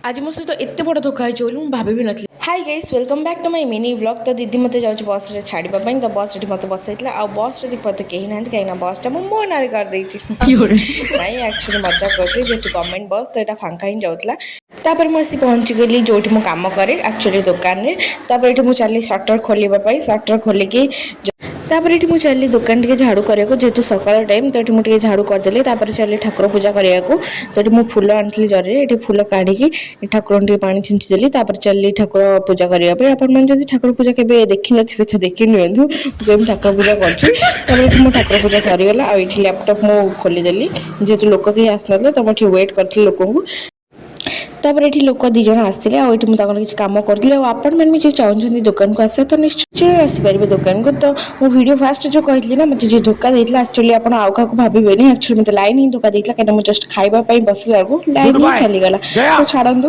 ଆଜି ମୋ ସହିତ ଏତେ ବଡ଼ ଧୋକା ହେଇଛି ବୋଲି ମୁଁ ଭାବି ବି ନଥିଲି। Hi guys, welcome back to my mini vlog. ତ ଦିଦି ମୋତେ ଯାଉଛି ବସ୍ରେ ଛାଡ଼ିବା ପାଇଁ। ତ ବସ୍ ଏଠି ମୋତେ ବସାଇଥିଲା ଆଉ ବସ୍ରେ ଦେଖିବା ତ କେହି ନାହାନ୍ତି, କାହିଁକିନା ବସ୍ଟା ମୁଁ ମୋ ନାଁରେ କରିଦେଇଛି। ନାଇଁ, ଆକ୍ଚୁଆଲି ମଜା କରୁଥିଲି। ଯେହେତୁ ଗଭର୍ଣ୍ଣମେଣ୍ଟ ବସ୍, ତ ଏଇଟା ଫାଙ୍କା ହିଁ ଯାଉଥିଲା। ତାପରେ ମୁଁ ଆସି ପହଞ୍ଚିଗଲି ଯେଉଁଠି ମୁଁ କାମ କରେ, ଆକ୍ଚୁଆଲି ଦୋକାନରେ। ତାପରେ ଏଠି ମୁଁ ଚାଲିଲି ସଟର୍ ଖୋଲିବା ପାଇଁ। ସଟର୍ ଖୋଲିକି ତାପରେ ଏଠି ମୁଁ ଚାଲିଲି ଦୋକାନ ଟିକେ ଝାଡ଼ୁ କରିବାକୁ। ଯେହେତୁ ସକାଳ ଟାଇମ୍, ତ ଏଠି ମୁଁ ଟିକେ ଝାଡ଼ୁ କରିଦେଲି। ତାପରେ ଚାଲିଲି ଠାକୁର ପୂଜା କରିବାକୁ। ତ ଏଠି ମୁଁ ଫୁଲ ଆଣିଥିଲି ଜରିରେ। ଏଠି ଫୁଲ କାଢ଼ିକି ଠାକୁରଙ୍କୁ ଟିକେ ପାଣି ଛିଞ୍ଚି ଦେଲି। ତାପରେ ଚାଲିଲି ଠାକୁର ପୂଜା କରିବା ପାଇଁ। ଆପଣମାନେ ଯଦି ଠାକୁର ପୂଜା କେବେ ଦେଖିନଥିବେ, ତ ଦେଖି ନିଅନ୍ତୁ ମୁଁ କେମିତି ଠାକୁର ପୂଜା କରୁଛି। ତାପରେ ଏଠି ମୋ ଠାକୁର ପୂଜା ସରିଗଲା ଆଉ ଏଠି ଲ୍ୟାପଟପ୍ ମୁଁ ଖୋଲିଦେଲି। ଯେହେତୁ ଲୋକ କେହି ଆସିନଥିଲେ, ତ ମୁଁ ଏଠି ୱେଟ୍ କରିଥିଲି ଲୋକଙ୍କୁ। ତାପରେ ଏଠି ଲୋକ 2 ଜଣ ଆସିଥିଲେ ଆଉ ଏଠି ମୁଁ ତାଙ୍କର କିଛି କାମ କରୁଥିଲି। ଆଉ ଆପଣମାନେ ବି ଯଦି ଚାହୁଁଛନ୍ତି ଦୋକାନକୁ ଆସିବା, ତ ନିଶ୍ଚୟ ଆସିପାରିବେ ଦୋକାନକୁ। ତ ମୁଁ ଭିଡ଼ିଓ ଫାଷ୍ଟ ଯେଉଁ କହିଥିଲି ନା, ମୋତେ ଯିଏ ଧୋକା ଦେଇଥିଲା, ଆକ୍ଚୁଆଲି ଆପଣ ଆଉ କାହାକୁ ଭାବିବେନି। ଆକ୍ଚୁଆଲି ମୋତେ ଲାଇନ୍ ହିଁ ଧୋକା ଦେଇଥିଲା, କାହିଁକିନା ମୁଁ ଜଷ୍ଟ ଖାଇବା ପାଇଁ ବସିଲା ବେଳକୁ ଲାଇନ୍ ହିଁ ଚାଲିଗଲା। ତ ଛାଡ଼ନ୍ତୁ।